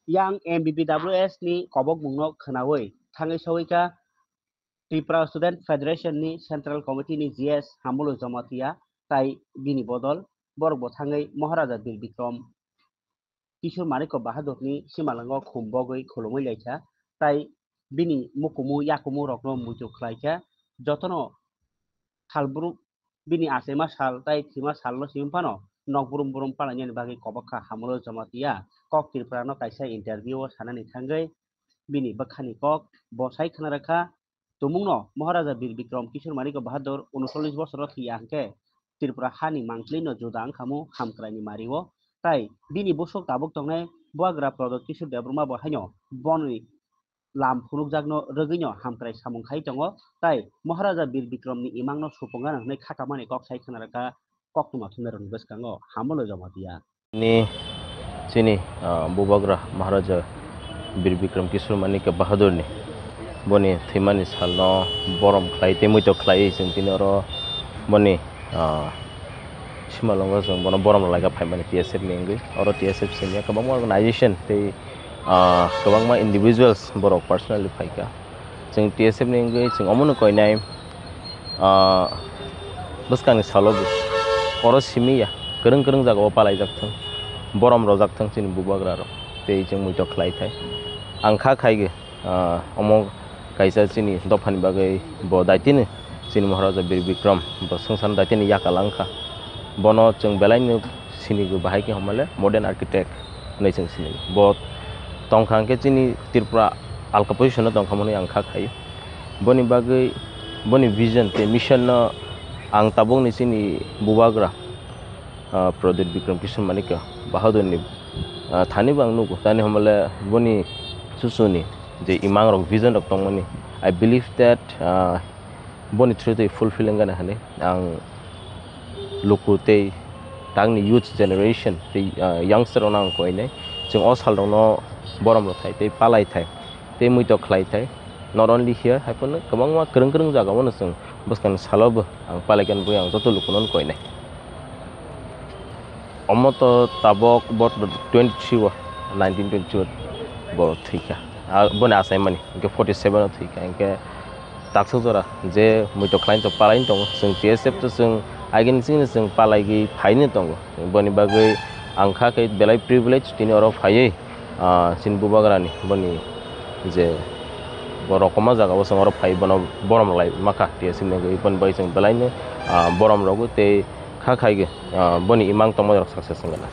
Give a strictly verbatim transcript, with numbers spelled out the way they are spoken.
Yang M B B W S ni kobokmungno khwnawi thangwi sogwi kha Tripura Student Federation ni Central Committee ni G S Hamulu Jamatia tai bini bodol borok bo thangwi Maharaja Bir Bikram Kishore Manikya Bahadur ni simalango khum bogwi khulumwi laikha tai bini mukumu yakumu rokno muitu khlaikha jotono salbruk bini achaima sal tai thwima salno simi phano nok brum brum palainani bagwi kobok kha Hamulu Jamatia kok Tripura no kaisa interview o sanani thangwi bini bwkhani kok bo sai khna rwkha. Tumungno Maharaja Bir Bikram Kishore Manikya Bahadur unocholish bosoro thwiya hwnkhe Tripura hani mangpli no juda wngkhamu hamkraini mario tai bini bwswk tabuk tongnai Bubagra Pradyot Kishore Debbarma bo haino boni lam phunukjakno rwgwino hamkrai samung khai tongo tai Maharaja Bir Bikramni imangno supung gana hwnwi khakamani kok sai khna rwkha koktwma thumnairokni bwskango Hamulu Jamatia. Ni chini, ah, Bubagra Maharaja Bir Bikram Kishore Manikya Bahadurni boni thwimani salno borom khlai tei muito khlaiwi chwng tini oro boni, ah, simalongo chwng bono borom rwlaikha phaimani T S F ni wngwi. Oro T S F simi kwbangma organization tei, ah, kwbangma individuals borok personally phaikha. Chwng T S F ni wngwi chwng omono koinai, ah, bwskangni salo bo oro simi ya, kwrwng kwrwng jagao palaijak thung, borom rojak thung chini Bubagra rok tei chwng muito khlai thai. Ang kha khaigwi, ah, omo kaisa chini dophani bagwi bo daitino chini Maharaja Bir Bikram bo swngcharno daitino yakal wngkha. Bono chwng belaino sinigo bahai khe hwnmale modern architect hwnwi chwng sinigo. Bo tongkha hwnkhe chini Tripura alka position-o tongkha hwnwi ang kha khaio. Boni bagwi boni vision tei mission-no ang tabukni chini Bubagra, ah, Pradyot Bikram Kishore Manikya Bahadurni, ah, thanibo ang nugo. Tani hwnmale boni chuchuni je imangrok, vision-rok tongmani, I believe that, ah, boni through tei fulfill wngana hwnwi ang luku tei tangni youth generation tei, ah, youngster rokno ang koinai. Chwng o salrokno borom rwthai tei palai thai tei muito khlai thai. Not only here, hai phano kwbangma kwrwng kwrwng jagao no chwng bwskangni salo bo ang palai khe, ang joto lukuno koinai. Omo to tabok bo twenty three o, nineteen twenty three o bo thwikha. Ah, boni achaimani, hwnkhe forty seven o thwikha, hwnkhe taksuk jora je muito khlaini to palaini tongo, chwng T S F to chwng agini chini chwng palaigwi phaini tongo. Boni bagwi ang kha khe belai privilege tini oro phaiwi, ah, chini Bubagrani boni je bo rokoma jagao chwng oro phai bono borom lai makha T S F ni bagwi, boni bagwi chwng belaino, ah, borom rogo tei kha khaigwi, ah, boni imang tongma rok success wngna.